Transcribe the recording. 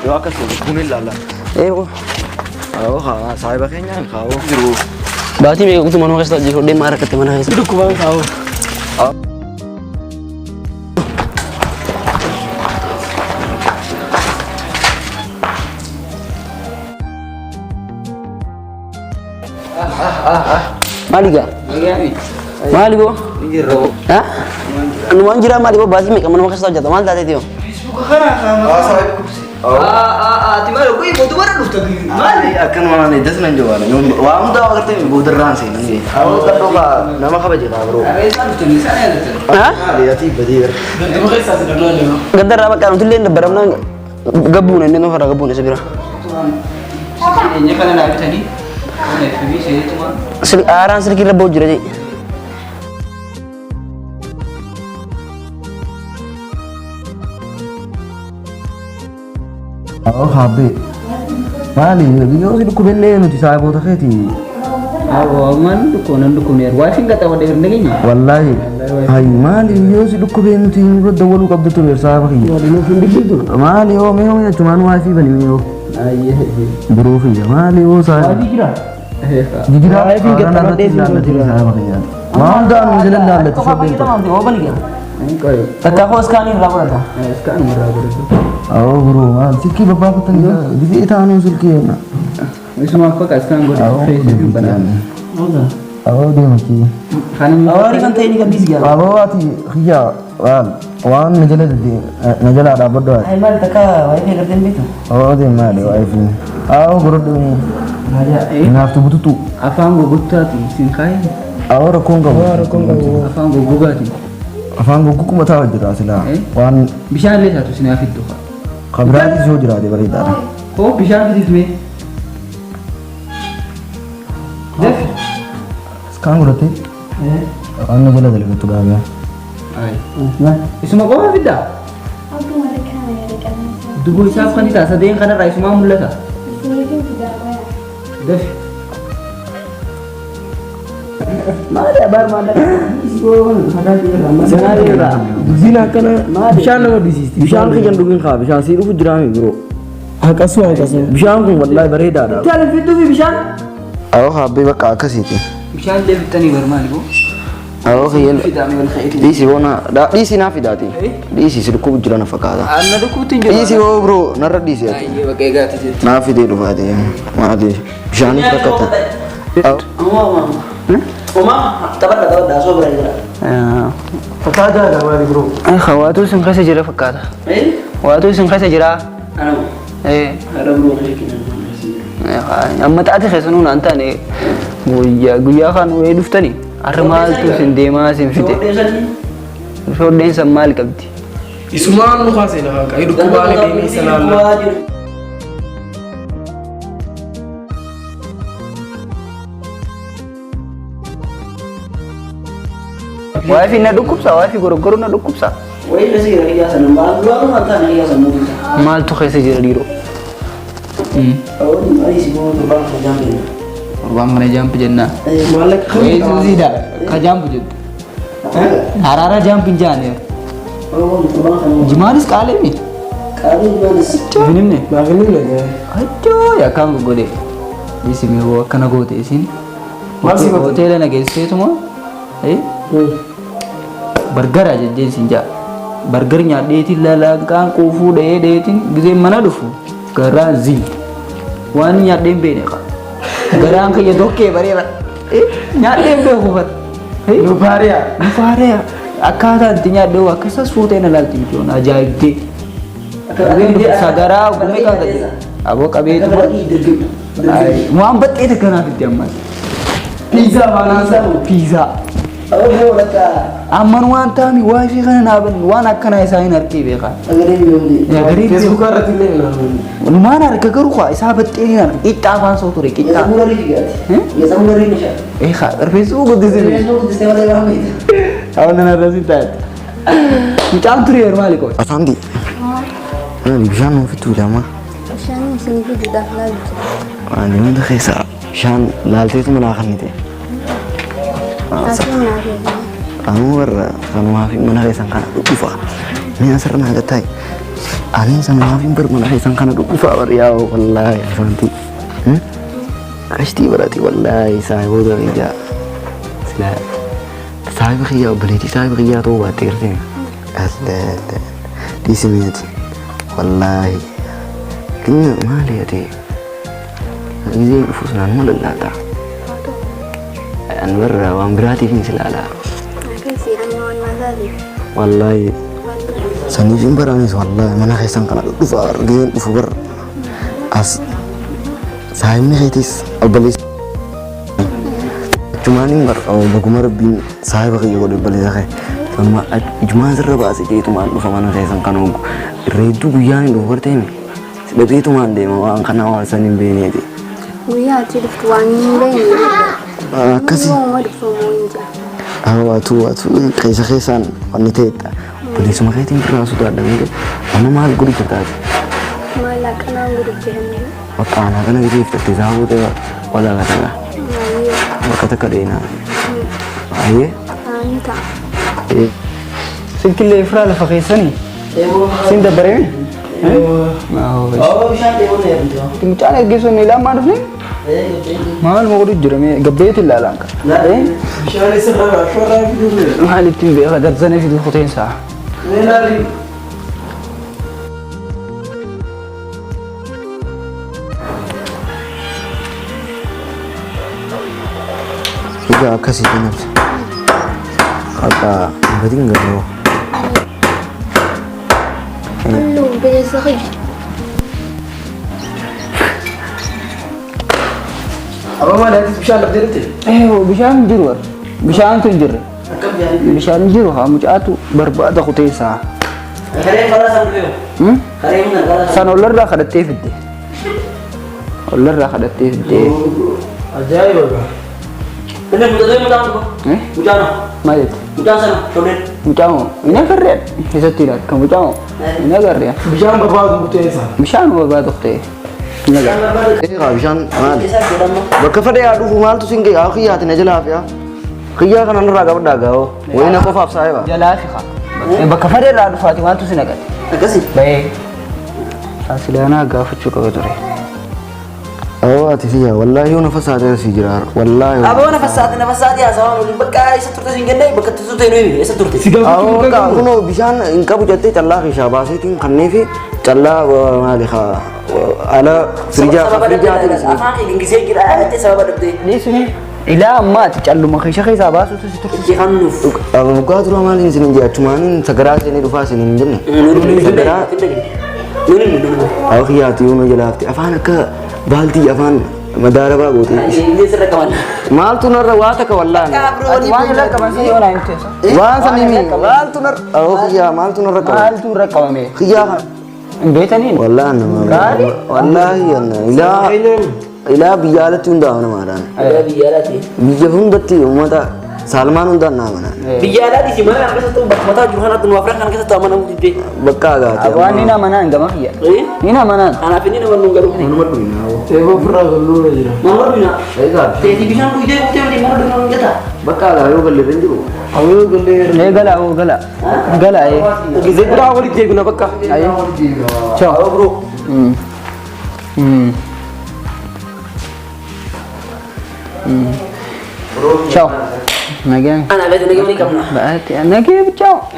Yoo akkas ta'e kun ilaalla. Eewo. Awoo haa saahiba keenyaan kaawoo jiru. Baatii meeqa guutuu manuma keessa hojii hodhee maa rakkatte mana keessa. Dhukkubaan kaawoo. Maali gaa? Maali boo? Ha? Anumaan jira maali boo baatii meeqa manuma keessa hojjeta maal taateeti yoo? Ati maal oguu mootu bara dhufta maali? Akkanuma naan das nan jawaana. Waa hundaa agartee boodarraan seenan. Awoo kadhoo kaa nama kabaje kaa biroo. Eessaa dhuftanii isaan yaadatan? Ha? Maali ati badii bara. Ganduma keessaa si dhaga'aa deema. Gandarraa bakka nuti illee dabbaramnaan gabbuun inni nuuf irraa gabbuun isa bira. Eenyu kana naa bitanii? Kun FB seetuma. Aaraan silkii irra ba'u jira jee. Awoo haabbee. Maali yoo si dhukkubellee nuti saahiboota keeti. Waan dhukkoo nan dhukkubneer. Waa isin qaxawadhe hin dhageenye. Wallaahi. Hay maali yoo si dhukkubee nuti nurra dawwaluu qabda ture saahiba kiyya. Maali yoo mee yoo jechumaan waa fi bani mee yoo. Biroo kiyya maali yoo saahiba. Jira. Jijjiraa haaraan irratti ilaallate saahiba kiyya. Waa hundaa nu jala ilaallate shobbeen tokko. Takka koo iskaanii irraa godhata. Iskaan warraa godhatu. Awoo biroo maal silkii babbaafatanii dibee taanuu silkii jenna. Isumaaf bakka iskaan godhatu. Feesbuuk banaa. Awoo deemati. Kan Awaarii kan ta'e ni gadhiisi gaa. Awoo ati kiyya waan waan na jala na jalaa dhaabbadhu ati. Ay maal takka waa'ee kee gartee hin beektu? Awoo deem maali waa'ee fi. Awoo godhadhu naaf bututu. Afaan gogottaati isin kaayee. Awoo rakkoon qabu. Afaan goggogaati. Afaan goggogu mataa hojjeta silaa. Waan Bishaan illee taatu isin haa fiddu. kabiraatis yoo jiraate bareedaadha. Koo bishaan fidiif mee? Dafi. Iskaan godhattee waan na jala dalagattu dhaabee. Isuma qofa fiddaa? Duboo isaaf kan ta'a sadeen kanarraa isumaa mul'ata. Dafi. Maali abaar maallaqa? Dubbiin akkana bishaan nama dhisiisti. Bishaan kiyyan dhugin kaa bishaan sii dhufu jiraame biroo. Haqasuu haqasuu. Bishaan kun wallaahi bareedaadha. Tale fiduu fi bishaan. Awoo haabbee bakka akkasiiti. Bishaan illee fixxanii bar maali boo? Awoo kiyyan Fidaame wal ka'eeti. dhiisi boona dhiisi naa fidaati. Dhiisi si dhukkubu jira na fakkaata. Anna dhukkubutti hin jiru. Dhiisi hoo biroo narra dhiisi ati. Ayyee bakka eegaati jetti. Naa fidee dhufaati maali bishaaniif rakkata. Uma taphadha taphadha osoo bira jira. Fataa jaadha maali biroo. Waatu isin keessa jira fakkaata. Waatu isin keessa jira. Anamo. Haadha biroo kan eeggatan. Amma xaati keessa nuun an taane guyyaa guyyaa kan wayii dhuftani har'a maaltu isin deemaa isin fide. Shoddeen san maal qabdi? Isumaan nu kaasee na haqa. Dhukkubaanii deemee isa laalla. Waa'ee na dhukkubsa waa'ee goroggoroo na dhukkubsa. Wayii keessa jira kiyyaa sana maal duraa maal taane kiyyaa sana muutumsa. Maaltu keessa jira dhiiroo? Awwaani maali si boo torbaan kana jaambe. Torbaan kana jaampu jennaa. Maallaqa Wayii suusiidha ka jaampu jettu. Haraara jaampu hin jaane. Torbaan kana Jimaanis qaalee mi? qaalii jimaanis. Finimne. Naaf hin himne. Ajoo akkaan goggodhe. Isin yoo akkana goote isin. Maal si goote? Hoteela na geesseetuma. Bargara jejjeen isin jaa. Bargar nyaadheetiin lalaqaan quufuu dhahee dhaheetiin gizeen mana dhufu garaan zii. Waan nyaadheen beekne qaba. Garaan kiyya dokkee bareera. Nyaadheen beeku bara. Nufaariyaa. Nufaariyaa. Akkaataa itti nyaadhee akkasas fuutee na laalti miti ajaa'ibdee. Sagaraa gumee kaasate. Aboo qabeetuma. Waan baxxee takka naaf itti ammas. Piizaa baanaan Piizaa. Amman waan taami waayifii kana naa banni waan akkanaa isaa hin harkee beekaa. Agaree Feesbuukaa irratti illee ilaalu. Numaan harka garuu kaa isaa baxxee ni harka qixxaa afaan soo ture qixxaa. Eegaa rifeensi guddisee. Awwan nan irra si taate. Mucaan ture yeroo maali qofa? Afaandi. Maali bishaan nuuf fittuu lama. Bishaan isinii fiduudhaaf laalu jira. Maali hunda keessaa bishaan laalteetu manaa kan ta'e. Asii naa kenna. Anuu warra sanumaaf mana keessan kana dhufa. Mee asirra naa gattaa'e. Ani sanumaaf bar mana keessan kana dhufa bar yaa wallaahi asanti. Qashtii barati wallaahi saahiboota kiyyaa. Silaa saahiba kiyyaa obboleettii saahiba kiyyaa ta'uu baatte gartee. Alle dhiisi meeti. Wallaahi. Kinna maali ati? Gizeen dhufu sanaan ma lallaataa? An barra waan biraatiif hin silaalaa. Akkasii ani waan maasaatiif. Wallaahi. Saniif hin baraanis wallaahi mana keessan kana dhufa gizeen dhufu bar as saahibni keetis obboleessi achumaan hin bar baguma rabbiin saahiba kiyya godhe obboleessa kee sanuma ijumaan sirra baase jeetumaan dhufa mana keessan kana hogu irra hedduu guyyaan hin dhufu barteemi si dhabeetumaan deema waan kana waan san hin beekneeti. Guyyaa ati dhuftu waan hin beekne. Akkasii. Yooma dhufamu hin jira. Waatu waatu keessa keessaan wanni ta'edha. Obboleessuma keetiin birraa sodaadha. Amma maal godhu jirtaati? Maal akkanaan godhu jedhamee. Bakka aanaa kana bitee fudhattee isaa booda walaa kana. Bakka takka dheena. Baay'ee. Ni ta'a. Silkillee firaa lafa keessanii. Siin dabbareemi? Mucaan ergeessuun miilaan maa dhufne? Maal ma godhu jira mee gabbeetti ilaalaan kan. Bishaan isirraa shoorraa fiduu. Maal ittiin beeka darzana fiduu kuteensaa. Mee laali. Egaa akkasii namsi. Bakka gatiin garuu. Halluu bineensa kiyya. Abba maali ati bishaan laftee dhufte? Bishaan hin jiru warra. Bishaantu hin jirre. Bishaan hin jiru haa mucaatu barbaada kuteessaa. Kareen karaa san dhufee. Kareen karaa San ollarraa kadhattee fidde. Ollarraa kadhattee fidde. Ajaa'iba gaa. Inni mucatee mucaan dhufa. Mucaan Maal jette? mucaan sana sholeen. Mucaamoo hin agarree keessatti ilaali kan mucaamoo hin agarree. Bishaan barbaadu kuteessa. Bishaan barbaadu kutee hin agarree. Egaa bishaan maali? Isa jedhama. Bakka fedhe yaa dhufu maaltu siin ga'e? Haa kiyyaati na jalaa fi haa. Kiyyaa kana narraa qabadhaa gaa'oo. Wayina qofaaf saahiba. Jalaa fi haa. Bakka fedhe irraa dhufaati maaltu si naqate? Akkasi. Bahee. Faasilaanaa gaafachuu qaba ture. Awwa ati kiyya wallaahi yoo nafa saatee si jira wallaahi. Aboo nafa saate nafa saate haasawaa waliin bakka isa turte siin kennee bakka itti turte nuyi isa turte. Si gaafachuu Awwa mirga qabu. kunoo bishaan hin qabu jettee callaa keessaa baaseetiin kanneefi callaa maali haa ala firijaa Sababa firijaatiin dhabdee isin. afaan kee gingisee jira jettee sababa dhabdee. Dhiisni ilaa ammaati calluma keessa keessaa baasutu si turte. Itti hannuuf. Waggaa dura maaliin isin hin jaachumaaniin sagaraa isinii dhufaa isin hin jenne. Sagaraa Nuuni. Awwa kiyyaati yoo na jalaafte afaan akka baaltii afaan madaarabaa goote. Inni sirra qaban. Maaltu narra waa takka wallaahi. Waan irra qaban si yoo naa himteessa. Waan sanii mi maaltu narra awwa kiyyaa maaltu narra qaba. Maaltu irra qabame? Kiyyaa kana. Hin beetaniin? Wallaahi nama Gaarii? wallaahi anna ilaa ilaa biyya alatti hundaa namaadhaan. Biyya alaati. Biyya hundatti uummata saalmaan hundaan naa manaan. Biyya alaati si mana kana keessattuu bakka mataa jiru kanatti nu afran kana keessattuu amanamuu diddee. Bakka agaate. Waan ni amanaan gama kiyya. Ni amanaan. Kanaaf inni nama nuun garuu. Manuma dhuyinaa. Eeboo ofirraa galuu jira. Mana dhuyina. Teetii bishaan dhuydee guutee miti mana dhuyina nuun jeta. Bakka agaa yoo galle hin jiru. Awwee gallee. Ee gala oo gala. Gala ee. Gizee biraa walitti deebina bakka. Ciao. Bro. Ciao. Nagaan. Ana beektu nagee walii qabna. Baate nagee ciao.